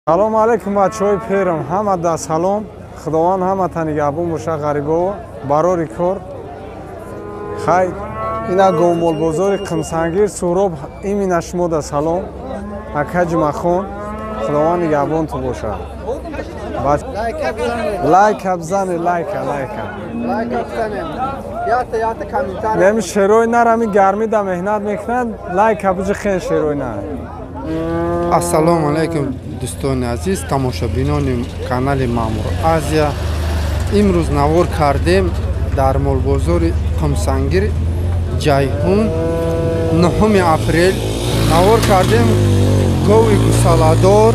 Салом алейкум бачаҳои перм, ҳама да салом. Худованд ҳамата нигаҳбон боша, ғарибо барори кор. Хай, ина говмолбозори Қумсангир Суҳроб, имина шумо да салом. Ака Ҷумахон, Худованд нигаҳбонту боша. Лайка бизане, лайка, лайка. Неми шерои нар ҳами гармида меҳнат мекунанд, лайка биҷихен шерои нар. Ассалому алайкум дӯстони азиз, тамошобинони канали Маъмур Азия. Имрӯз навор кардем дар молбозори Қумсангир Ҷайҳун 9 апрел. Навор кардем гови гусаладор,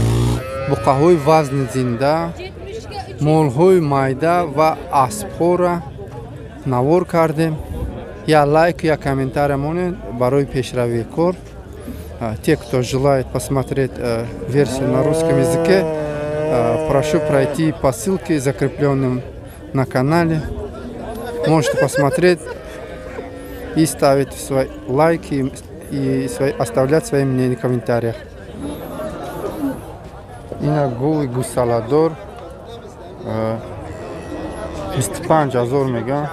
буқаҳои вазни зинда, молҳои майда ва аспҳоро навор кардем. Я лайк, я комментария монед барои пешравии кор. Те, кто желает посмотреть версию на русском языке, прошу пройти по ссылке, закрепленным на канале. Можете посмотреть и ставить свои лайки и оставлять свои мнения в комментариях. Ина гови гусаладор 25 ҳазор мега.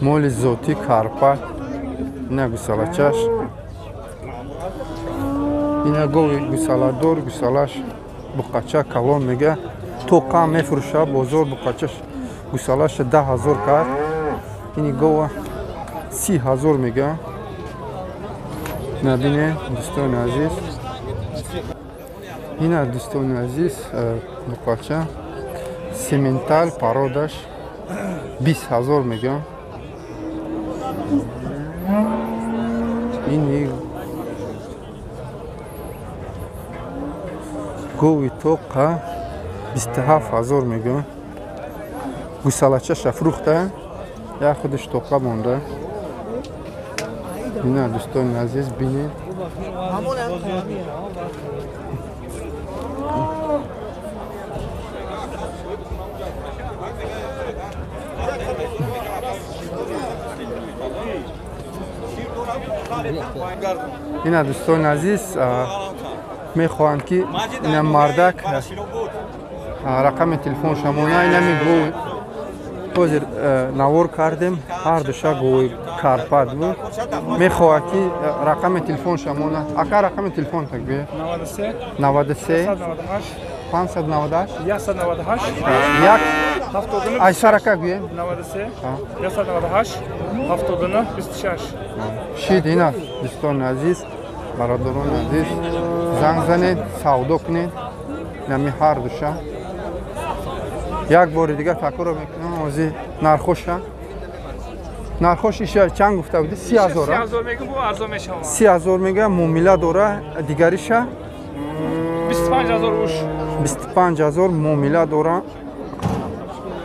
Моли зоти карпа, ина гусалачаш, ина гови гусаладор, гусалаш буқача калон мега, тоқа мефурӯша бозор буқачаш гусалаш 10 ҳазор кард. Ини гова 30 ҳазор мега. Набине дӯстони азиз, ина дӯстони азиз буқача сементал пародаш 20 ҳазор мега. Ини гови тоқа 27 ҳазор мега. Гусалачаша фурӯхта, як худаш тоқа монда. Ина дӯстони азиз бинед. Ина дӯстони азиз мехоҳанд ки ина мардак рақами телефонша мона. Инами гови ҳозир навор кардем, ҳар душа гови карпат буд. Мехоҳад ки рақами телефонша мона. Ака, рақами телефон так бе? 93 598 198 1 айсарака гӯем 93 198 79 26. Шид. Ина дӯстони азиз, бародарони азиз, занг занед, савдо кунед. Инами ҳар душа як бори дигар такрор мекунам. Ози нархоша, нархош иша чанд гуфта буди? 30 ҳазор. 30 ҳазор мега, муомила дора. Дигариша 25 ҳазор уш. 25 ҳазор муомила дора.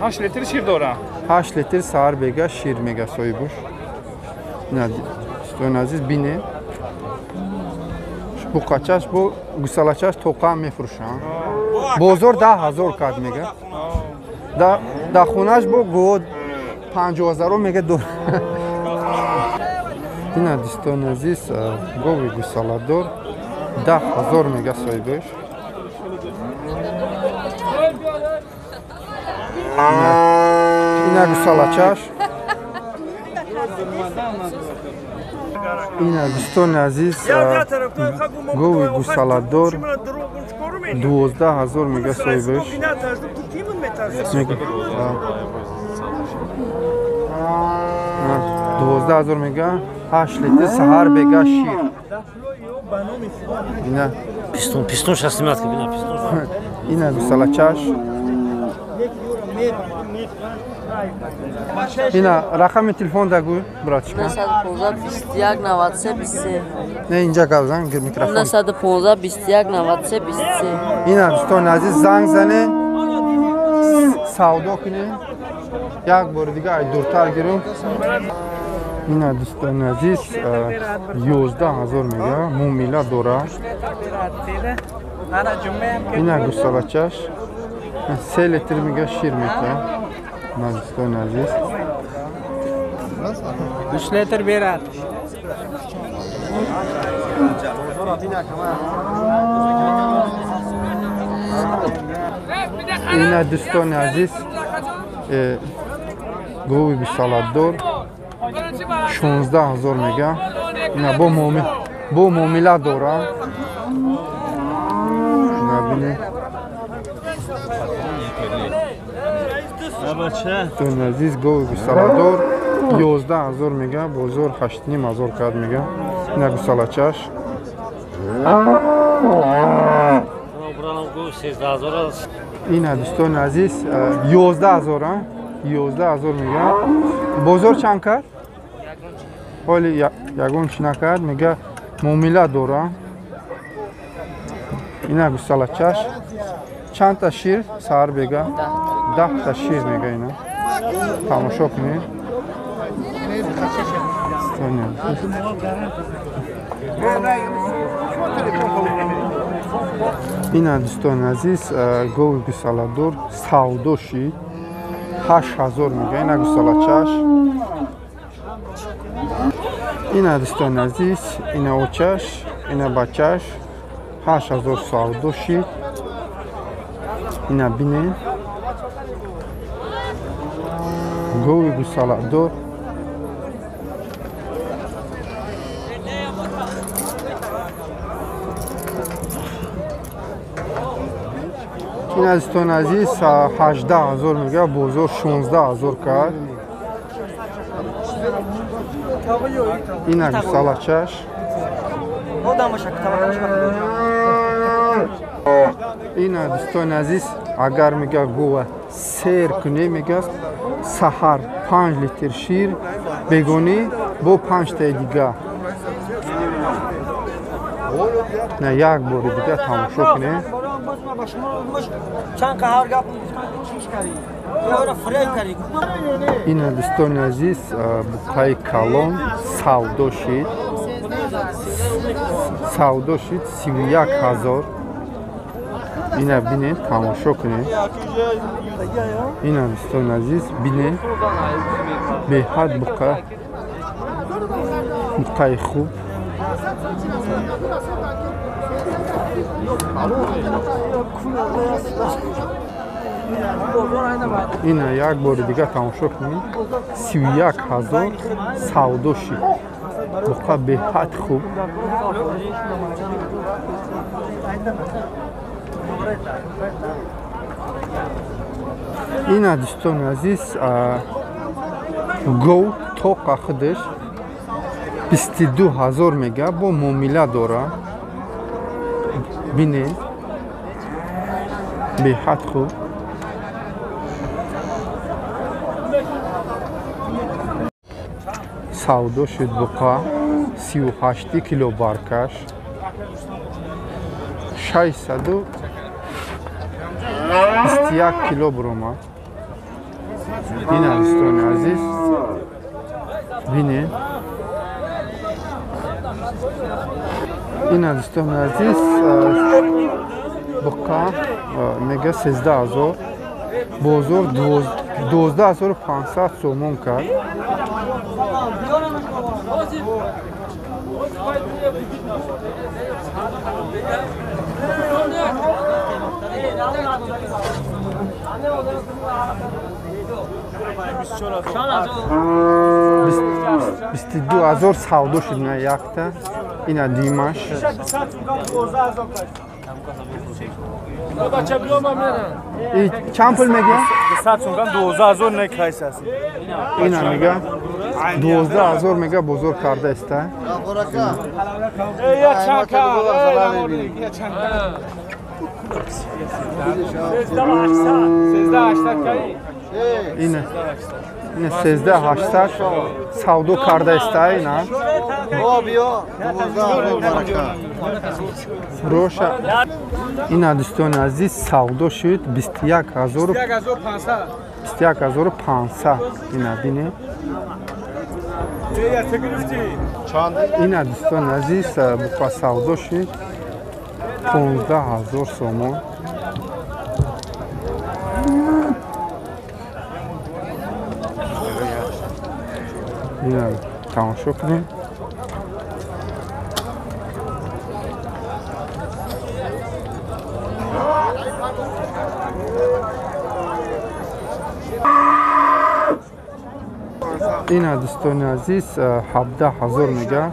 8 литр шир дора. 8 литр саҳар бега шир мега соҳибуш. Ина дӯстони азиз бинед. Буқачаш бо гусалачаш тоқа мефурӯшанд. Бозор 10 ҳазор кард мега. Да хонаш бо го 50 ҳазор мега дор. Ина дӯстони азиз гови гусаладор 10 ҳазор мега соҳибаш. Ина гусалачаш. Ина дӯстони азиз гови гусаладор 12 ҳазор мега соҳибаш. 12 ҳазор мега, 8 литр саҳар бега шир. Ина пистон, пистон шастимат ки бина пистон. Ина гусалачаш. Ина рақами телефон дагӯ, братчика. 915 21 93 23. Не, инҷа гап зан, микрофон. 915 21 93 23. Ина дӯстони азиз занг занед, савдо кунед. Як бори дига ай дуртар гирем. Ина дӯстони азиз 11 ҳазор мега, муомила дора. Ина гусалачаш 3 литр мега шир метиҳад. Ина дӯстони азиз 3 литр берад. Ина дӯстони азиз, гови гусаладор 16 ҳазор мега. Ина бо муомила дора. Бинед. Дӯстони азиз, гови гусаладор 11 ҳазор мега, бозор 8,5 ҳазор кард мега. Ина гусалачаш. Ина дӯстони азиз, 11 ҳазор, 11 ҳазор мега. Бозор чанд кард? Ҳоли ягон чӣ накард, мега муомила дора. Ина гусалачаш. Чандта шир саҳар бега? 10 та шир мега ина. Тамошо кунед. Ина дӯстони азиз, гови гусаладор савдо шид 8 ҳазор мега. Ина гусалачаш. Ина дӯстони азиз, ина очаш, ина бачаш 8 ҳазор савдо шид. Ина бинед. Гови гусаладор. Ина дӯстони азиз, 18 ҳазор мега, бозор 16 ҳазор кард. Ина гусалачаш. Ина дӯстони азиз, агар мега гова сер кунӣ, мега саҳар 5 литр шир, бегонӣ бо 5 таи дига. На як бори дига тамошо кунед. Ина дӯстони азиз, буқаи калон савдо шид. Савдо шид 31 ҳазор. Ина бинед, тамошо кунед. Ина дӯстони азиз, бинед. Беҳад буқаи хуб. Ина як бори дига тамошо кунед. 31 ҳазор савдо шид. Буқа беҳад хуб. Ина дӯстони азиз, гов тоқа худаш 22 ҳазор мега, бо муомила дора. Бинед, беҳад хуб. Савдо шуд буқа 38 кило баркаш 621 кило буромад. Ина дӯстони азиз, бинед. Ина дӯстони азиз, буқа мега 13 ҳазор, бозор 12500 сомон кард. Бисту ду ҳазор савдо шуд на якта. Ина димаш. Чанд пул мега? Ина мега 12 ҳазор мега бозор карда иста. Ина 13800 савдо карда иста ина. Роша. Ина дӯстони азиз, савдо шуд 21500. Ина бинед. Ина дӯстони азиз, буқа савдо шуд 15000 сомон. Ина тамошо кунед. Ина дӯстони азиз 17 000 мега,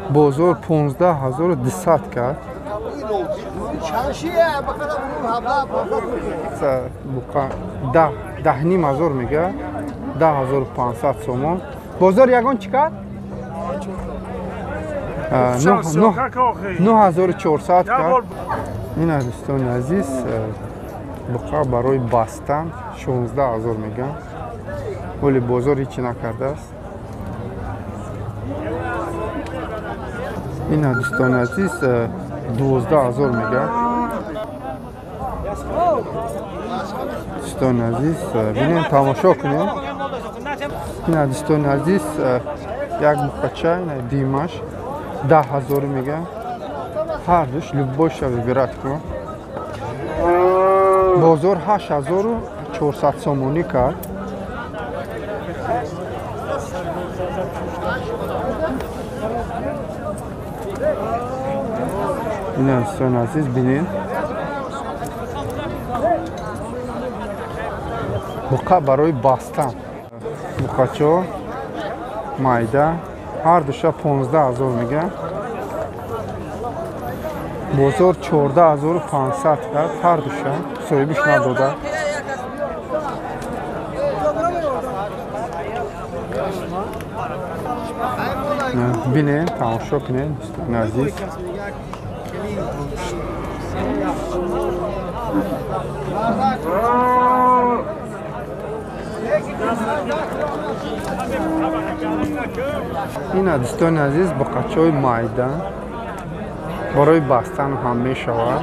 бозор 15 200 кард. 10 500 мега, 10 500 сомон. Бозор ягон чӣ кард? 9400 кард. Ина дӯстони азиз, буқа барои бастан 16 000 меган, вале бозор ҳечи накардааст. Ина дӯстони азиз, 12 000 мега. Дӯстони азиз, бинем, тамошо кунем. Ина дӯстони азиз, як буқача, ина димаш 10 000 мега. Ҳардуш любой ша выбирать кун. Бозор 8400 сомонӣ кард. Ина дӯстони азиз, бинед, буқа барои бастан, буқачо майда, ҳар душа 15 000 мега, бозор 14 500 кард. Ҳар душа соҳибиш надода. Бинед, тамошо кунед, дӯстони азиз. Ина дӯстони азиз, буқачаҳои майда барои бастан ҳам мешавад.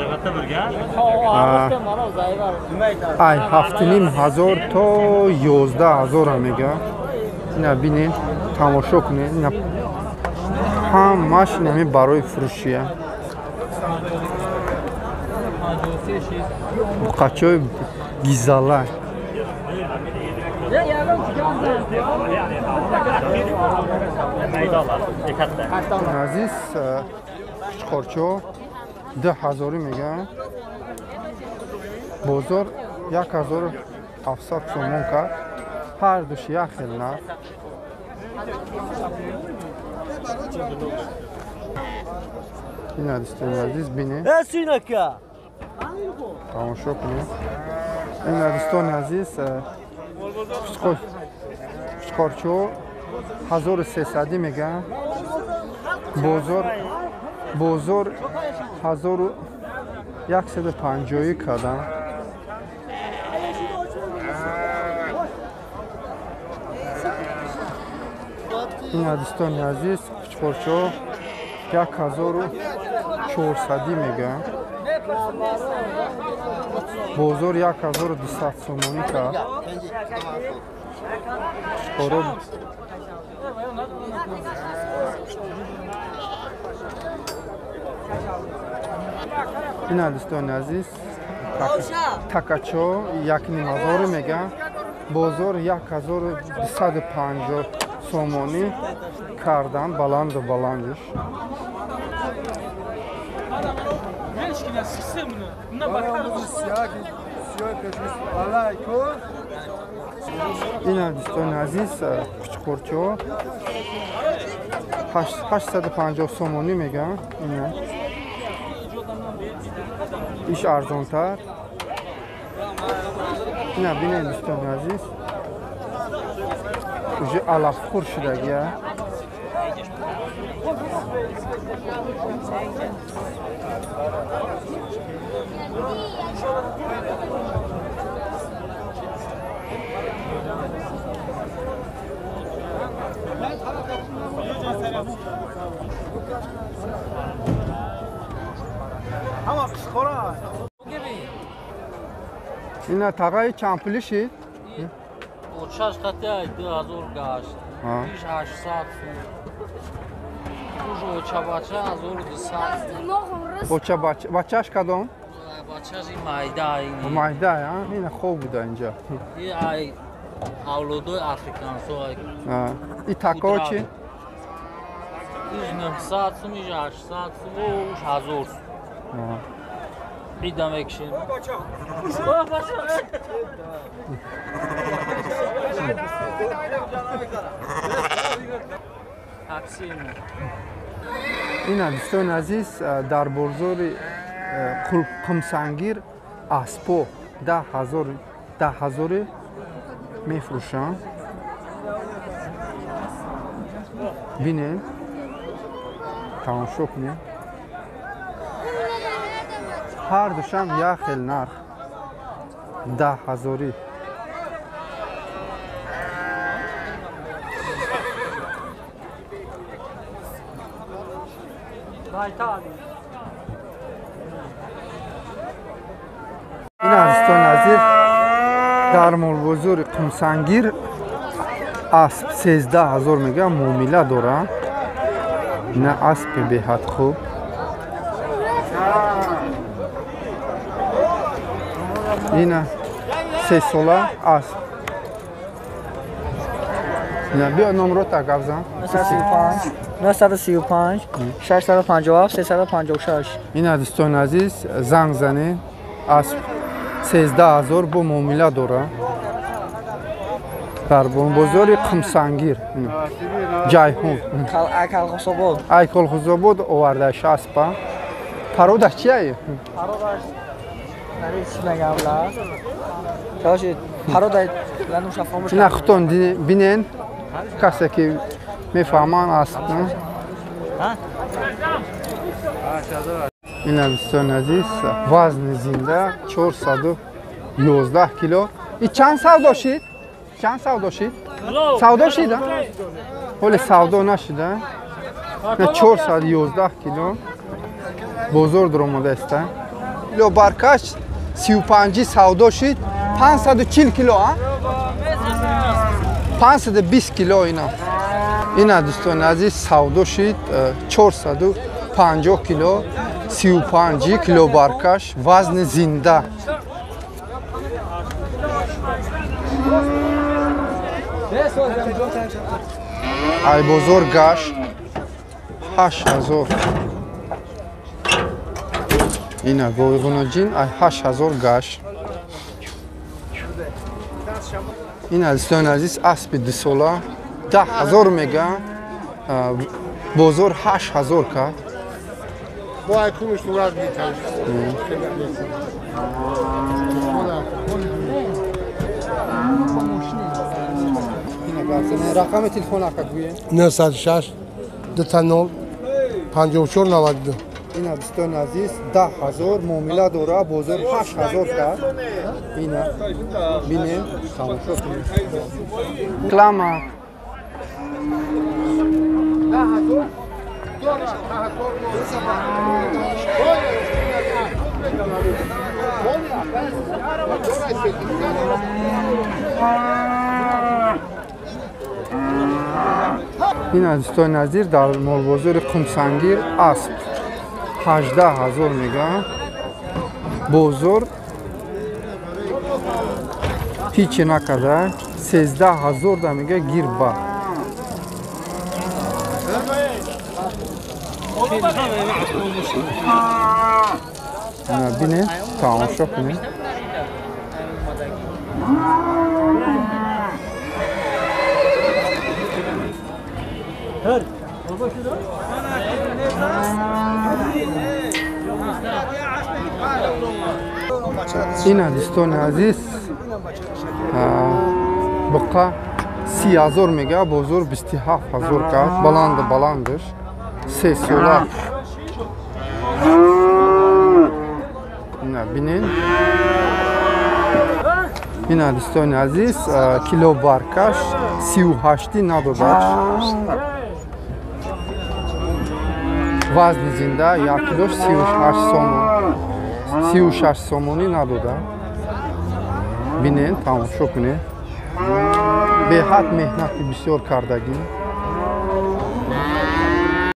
Ай 7500 то 11 000 мега. Ина бинед, тамошо кунед, ина ҳамаш инами барои фурӯшия, буқачаҳои гизала. Азиз, қурчо 2000 мегӯянд, бозор 1700 сомон кард. Ҳар душ як хел нарх. Ина дӯстони азиз, бинед, тамошо кунед. Ина дӯстони азиз, қурчо 1300 мегӯянд, бозор 1150 кардам. Ина дӯстони азиз, қурчо 1400 мегӯянд, бозор 1200 сомонӣ кард. Қурчқоро. Ина дӯстони азиз, такачо 1500 мегӯянд, бозор 1250 сомонӣ кардан, баланду баландиш. Ина дӯстони азиз, қучқурчо 850 сомонӣ мегӯянд. Ина иш арзонтар. Ина бинед, дӯстони азиз, уже алафхӯр шудагия. Ина тағаи чанд пулӣ шид? Шаш қати 2000 гашт. Иш 800 сум. Уж очабача 1200. Очабача. Бачаш кадом? Бачаш ин майда. Майда, а? Ина хоб буда инҷа. И ай авлодои африкансо. И тако чи? Иш 900 сум, иш 800 сум, уж 1000 сум. Ида мекшем. Ина дӯстони азиз, дар бозори Қумсангир аспо 10 000 мефурӯшанд. Бинед, тамошо кунед. Ҳар душам як хел нарх, 10 000. Ин дӯстони азиз, дар молбозори Қумсангир асп 13 000 мегӯям, муомила дорад. Ина аспи беҳад хуб. Ина сесола асп. Ина биё, номрота гап зан. 935 657 356. Ина дӯстони азиз, занг занед. Асп 13 000, бо муомила дорад. Дар бозори Қумсангир, Ҷайҳун. Ай Колхозобод. Ай Колхозобод овардааш аспа. Пародаш чия? Пародаш чӣ мегам ла? Парода лануша фаромӯш. Ина худтон бинен, касе ки мефаҳманд асп. Ина дӯстони азиз, вазни зинда 411 кило. И чанд савдо шид? Чанд савдо шид? Савдо шида? Ҳоле савдо нашида. 411 кило бозор дуромадааста. Кило баркаш 35 савдо шид, 540 кило, а? 520 кило ина. Ина дӯстони азиз, савдо шид 450 кило, 35 кило баркаш, вазни зинда. Ай бозор гаш 8000. Ина говиғуноҷин ай 8000 гаш. Ин дӯстони азиз, аспи дусола 10 000 мега, бозор 8000 кард. Рақами телефон ака гӯем. 906 20 54 92. Ина дӯстони азиз, 10 000 муомила дора, бозор 8000 кард. Ина бинем, тамошо кунем. Реклама. 10 000. Ин дӯстони азиз, дар молбозори Қумсангир асп 18 000 мегӯянд, бозор ҳиче накарда, 13 000 да мега, гир ба. Бинед, тамошо кунед. Ина дӯстони азиз, буқа 30 000 мега, бозор 27 000 кард. Баланду баландаш, сесола. Ина бинед. Ина дӯстони азиз, кило баркаш 38 надодаш. Вазни зинда як килош 38 сомон, 36 сомонӣ надода. Бинед, тамошо кунед, беҳад меҳнати бисёр кардагӣ.